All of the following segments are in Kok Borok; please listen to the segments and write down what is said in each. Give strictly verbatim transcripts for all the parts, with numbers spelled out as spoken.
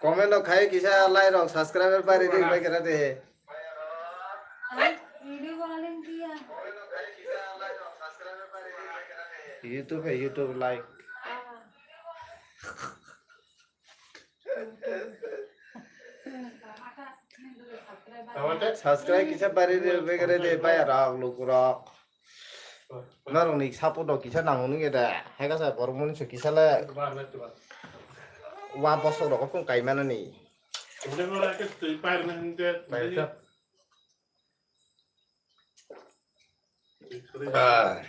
Comment rok khai kisa, like rok, subscriber bari di bai kera de. YouTube hai, YouTube like. Subscribe kisa bari di bai kera de bai rok luk rok. Norokni support rok kisa nango nungya da. Hai kasa borok mani se kisa le. Wa bosok rok kung kai manani. Paisa. Ah.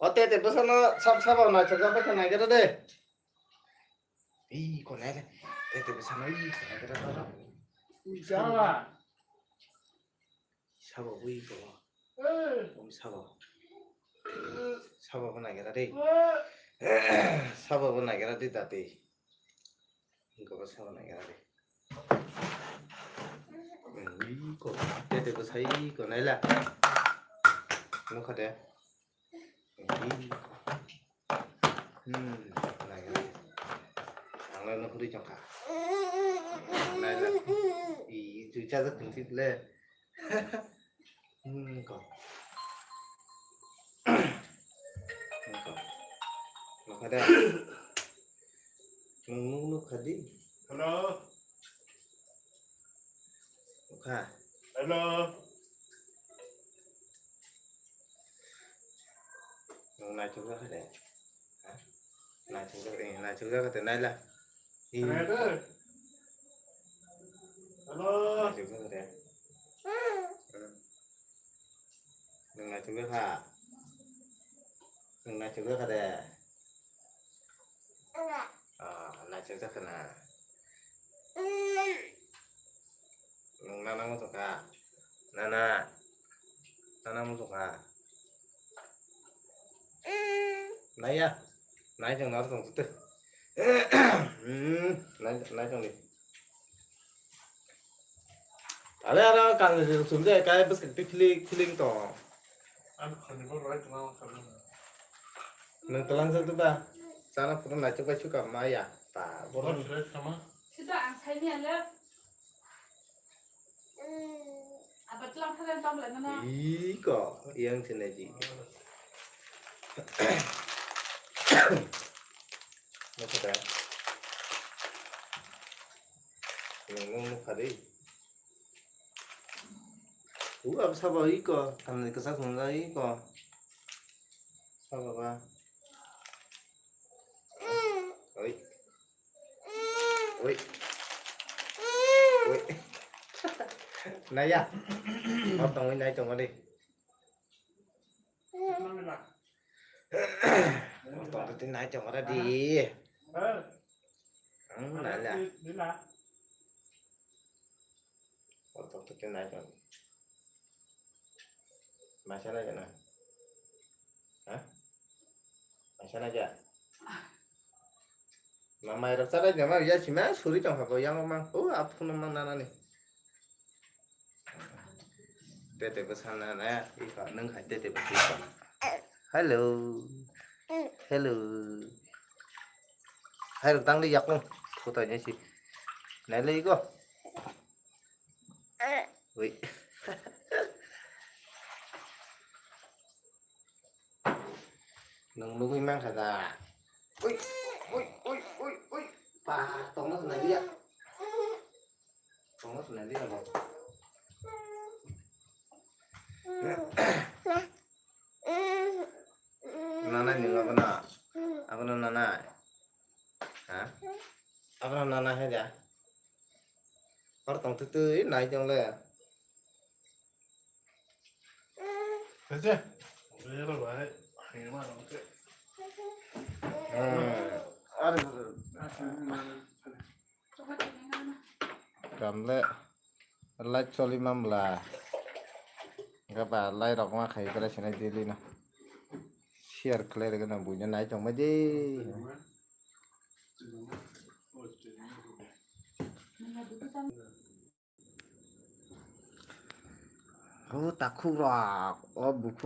O tete bwsano sab sabo naithok jak bai khe nai khe de. Ih, ko nai le. Tete bwsano ih, ko nai khe de. Ui, jala. Sabo ui ko. Um sabo. Sabo bo nai khe de. Sabo bo nai khe de dati. Hingke bo sabo nai khe de. Ui ko. Tete bwsai ko nai la. Nukha de. Hmm, nai, nai. Ang le nukhuri chongkha. Nai la. I, chucha jak tongsi le. Hmm, ko. Hmm, ko. Nukha da. Nung, nung nukha di. Hello. Nukha. Hello. Nung naichukjak kha de. Ha? Naichukjak, eh, naichukjak kha de, naila. Eh. Hello. Hello. Naichukjak kha de. Hmm. Nung naichukjak kha. Nung naichukjak kha de. Ah, naichukjak kha na. Nwng nana muchung kha? Nana. Nana muchung kha? Naiya. Nai chwng naro tong tute. Hmm, nai, nai chwng di. Ale aro kang sum de kai bwskang ti feeling, feeling tong. Ang khani bo right now kami. Nwng twlang jak diba? Chana phuru naichuk bai chuk kha maya. Ta, borok. Borok select kama. Sida ang saini ale. Aba twlang thang tong lai nana. Iko, yang sini ji. Nukha da? Nwng nukha di. U, abo sabo iko, tamni kwchak swngjak iko. Sabo ba. Oi. Oi. Oi. Naiya. Hor tongwi nai tongo de. Hor tongwi nai tongo de. Hmm, naiya. Hor tongwi nai tongo. Maisa nai jana. Ha? Maisa nai ja. Ma mai rok chadai jama ya sima suri tong ha bo yang mang. O aphunu mang nana ni. Tete bwsa nana, iko, nwng hai tete bwsa iko. Hello. Hello. Hai rok tang di yak nung. Kutai ni si. Nai le iko. Ui. Nwng nugui mankha da. Ui, ui, ui, ui, ui. Pa, tongna swnai liya. Tongna swnai liya bo. Nanai nwng abono. Abono nanai. Ha? Abono nanai hai da. Hor tong twi twi nai tong le. Tete. Bero bai. Hema nongke. Hmm. Are. Kamle. Live choli mamla. Gaba live rok ma khai kare sinai daily no. Share khlai rega na buina nai tong ma de. O takhuk rok, o bukhuk